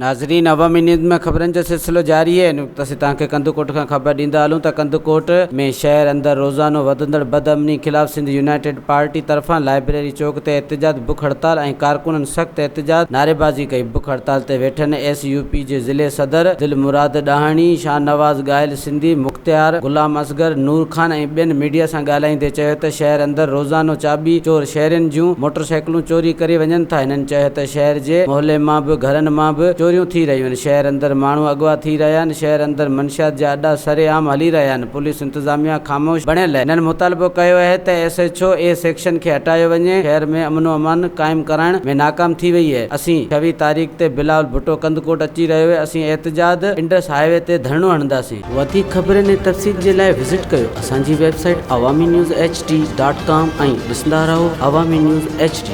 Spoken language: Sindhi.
ناظرين عوامي نيوز ۾ خبرن جو سلسلو جاري آهي هن وقت اسين توهان کي ڪنڌڪوٽ کان خبر ڏيندا هلون ته ڪنڌڪوٽ ۾ شهر اندر روزانو وڌندڙ بدامني خلاف سنڌ يونائيٽيڊ پارٽي طرفان لائبريري چوڪ تي احتجاج بک هڙتال ۽ ڪارڪنن سخت احتجاج نعريبازي ڪئي بک هڙتال تي ويٺل ايس يو پي جي ضلعي صدر دل مراد ڏاهاڻي، شاهنواز ڳاهل سنڌي، مختيار، غلام اصغر، نور خان ۽ ٻين ميڊيا سان ڳالهائيندي چيو ته شهر اندر روزانو چاٻي چور شهرين جون موٽرسائيڪلون چوري ڪري وڃن ٿا هنن چيو ته شهر جي محلي مان به گهرن مان به چوريون ٿي رهيون آهن، شهر اندر ماڻهو اغوا ٿي رهيا آهن، شهر اندر منشيات جا اڏا سري عام هلي رهيا آهن، پوليس انتظاميا خاموش بڻيل آهي، هنن مطالبو ڪيو آهي ته S H O A section کي هٽايو وڃي، شهر ۾ امن و امان قائم ڪرائڻ ۾ ناڪام ٿي وئي آهي، اسين ڇويهه تاريخ تي بلاول ڀٽو ڪنڌڪوٽ اچي رهيو آهي، اسين احتجاج انڊس هاء وي تي ڌرڻو هڻنداسين. وڌيڪ خبرن ۽ تفصيل جي لاء وزٽ ڪيو اسان جي website Awami news H D dot com ۽ ڏسندا رهو عوامي نيوز ايڇ ڊي.